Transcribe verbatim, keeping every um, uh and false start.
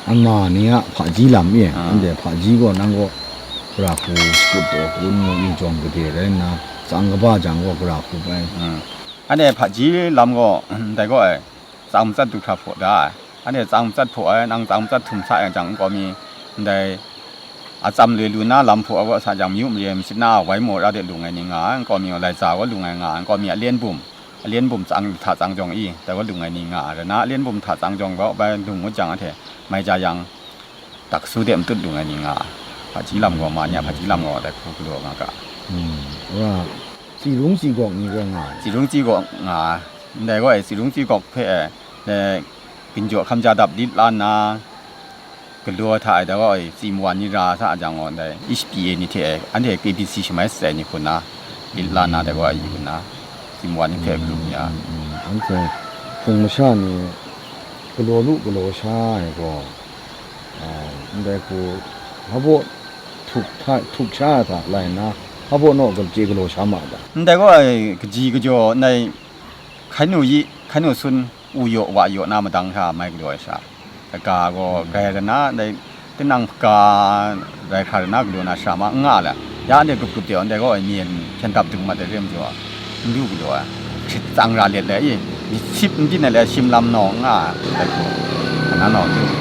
Ama ni a hpaji lam e, ah, anhte hpaji gaw nang gaw gara hku shakut taw, kun mu yu jawng gade rai nna, tsang kaba jang gaw gara hku bai. Mm. Anhte hpaji lam gaw, ndai gaw ai, tsang matsat du hkra hpaw da ai. Anhte tsang matsat hpaw ai, nang tsang matsat htum sa yang jang, nkau mi, ndai, atsam loi lu nna lam hpaw ai gaw sa jang, mayu mare, machit na, wai maw ra de lung ai ni nga ai, nkau mi, laitsa gaw lung ai nga ai, nkau mi, alen bum, alen bum tsang hta tsang jawng i, dai gaw lung ai ni nga ai, rai na, alen bum hta tsang jawng gaw bai lung ngut jang, anhte mai ja yang, daksu de matut lung ai ni nga ai. Hpaji lam gaw, ma ni a hpaji lam gaw, dai hku galaw nga ga. Hmm. Wa, tsi rung tsi gawk ni gaw nga ai. Tsi rung tsi gawk nga ai. Ndai gaw, tsi rung tsi gawk hpe, e, ginjaw hkam ja dap lit la nna, galaw hta e, dai gaw, tsi mawan ni ra sa jang gaw, ndai H P A ni hte, anhte K B C shamai shatsai ni hku nna, lit la nna, dai gaw, a yu nna, tsi mawan ni hte galu mi a. Mm, mm, mm. Anhte hpung masha ni galaw lu galaw sha ai gaw, a, ndai hku, hpa baw htuk hta, htuk sha ai hta lai nna, hpa baw naw gabje galaw sha ma ai ta? Ndai gaw, ai, kaji kajaw, ndai hkai nu yi, hkai nu sun, u yaw, wa yaw na madang hkra mai galaw ai sha, kaga gaw grai rai na, ndai tinang hpaga rai hkra rai na galaw na sha ma n nga le, ya anhte gup gup de, ndai gaw ai myen hpyen dap dung mat ai re majaw, n lu galaw ai, hkrit tsang ra let le, i, myit sip n byin ai le, shim lam naw n nga ai, ndai hku, ana naw n lu.